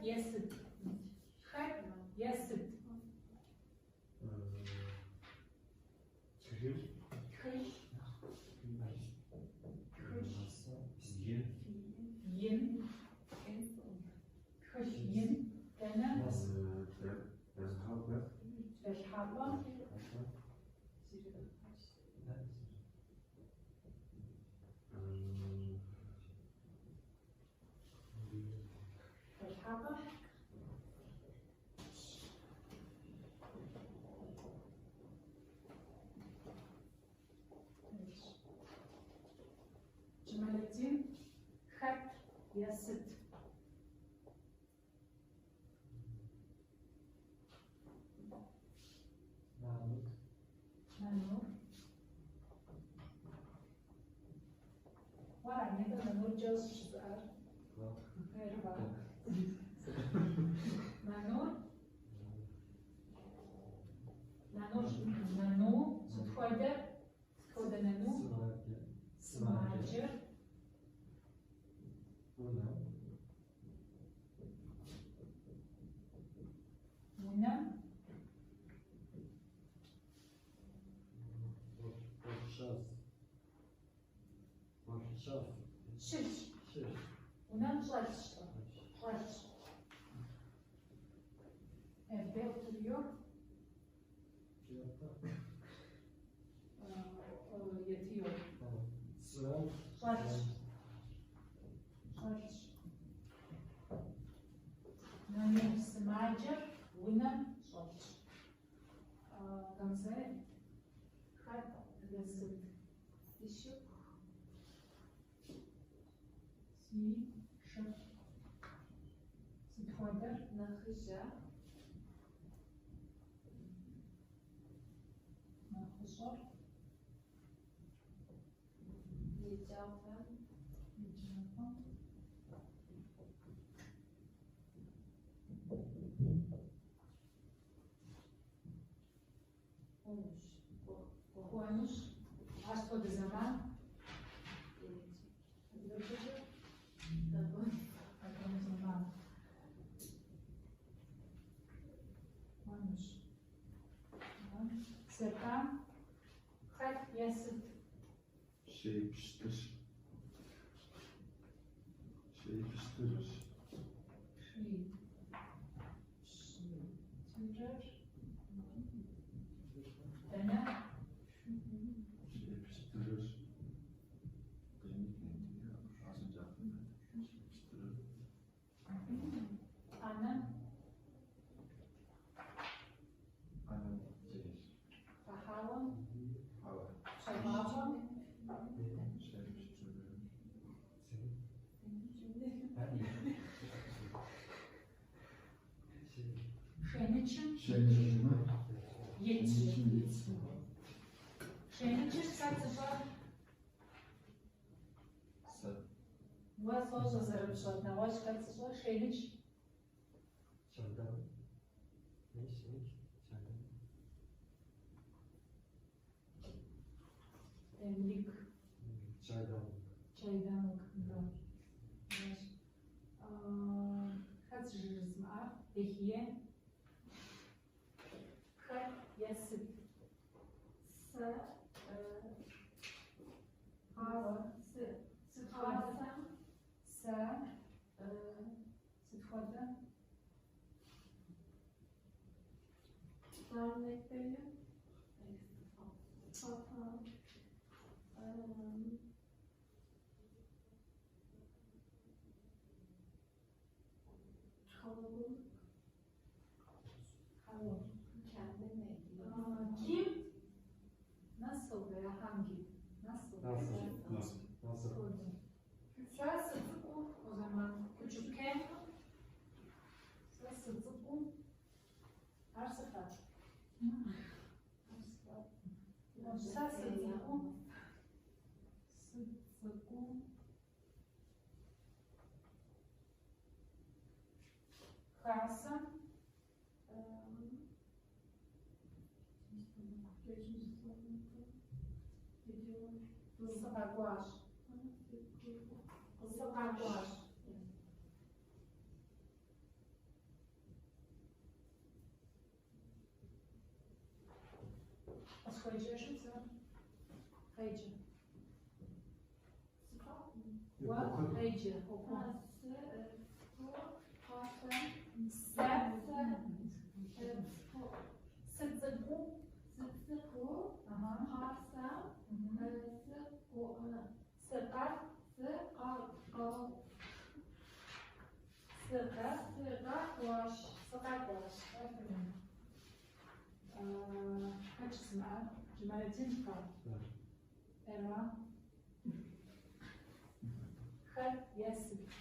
е сыт? Хэт е сыт? Тхылъ. Тхылъ. Тхылъ. Ин. Ин. Тхылъ ин. Дэнэ? Дэлъхьапӏэ. Дэлъхьапӏэ. Дэлъхьапӏэ. Джэмалэдин, хэт е сыт? Нанур. Нанур. Уара, нетӏэ нанур кӏэщӏ жызыӏар? Merhaba. Нанур. Нанур, нану, сыт хуэдэ? Сыт хуэдэ нану? Сымаджэ. Сымаджэр. Унэм. Унэм. Гъуэлъщӏэс. Гъуэлъщӏэс. Щылъщ. Щылъщ. Унэм щӏэлъщ. Щӏэлъщ. Evde oturuyor. Yatıyor. Щӏэлъщ. Щӏэлъщ. Щӏэлъщ. Нану сымаджэр унэм щӏэлъщ. Гамзэ, хэт е сыт? Си шыпхъу. Си шыпхъу. Сыт хуэдэр? Нэхъыжьа. Нэхъыщӏэр? Еджапӏэм. Еджапӏэм. Кӏуэнущ. Кӏуэнущ. Ар сыт хуэдэ зэман? Адыгэбзэкӏэ? Къэкӏуэну зэман. Кӏуэнущ. Серкан, хэт е сыт? Шей пщтырщ. Шей пщтырщ. Шей пщтырыр. Дэнэ? Шей пщтырыр. Az önce aklımda. Шей пщтырыр. Ӏэнэм. Ӏэнэм телъ. Къэхьэуэ. Хьэуэ. Пщэфӏапӏэм. Шей пщтырыр. Шейнычым. Шейнычым. Итщ. Шейнычым итщ. Шейнычыр хэт зыщӏэр? Сэ. Уэ сощӏэ зэрыпщӏэр. Нэгъуэщӏ хэт зыщӏэр? Шейныч. Çaydan. Ne şey? Çaydan. Demlik. Çaydanlık. Çaydanlık. Да. Аращ. Хэт жызымыӏар? Бехие. Хэт е сыт? Сэ Хьэуэ. Сыт хуэдэ? Сэ. Сыт хуэдэ? Dernekleri. Satan. Kalabalık. Хьэуэ. Kendinle ilgili. Kim? Nasıl veya hangi? Nasıl? Nasıl? Nasıl? Nasıl? Сэ сыцӏыкӏуу o zaman küçükken сэ сыцӏыкӏуу ар sıfat. Ар sıfat. Сэ сыцӏыкӏуу сыцӏыкӏуу хасэм сыкъэкӏуащ. Сыкъэкӏуащ. Къысхуеджэжыт зэ. Къеджэ. Уэ къеджэ. Сэ. Сыцӏыкӏуу. Сыкъэкӏуащ. Сыкъэкӏуащ. Хэт жызымыӏар? Джэмалэдин жыпӏа? Эрма. Хэт е сыт?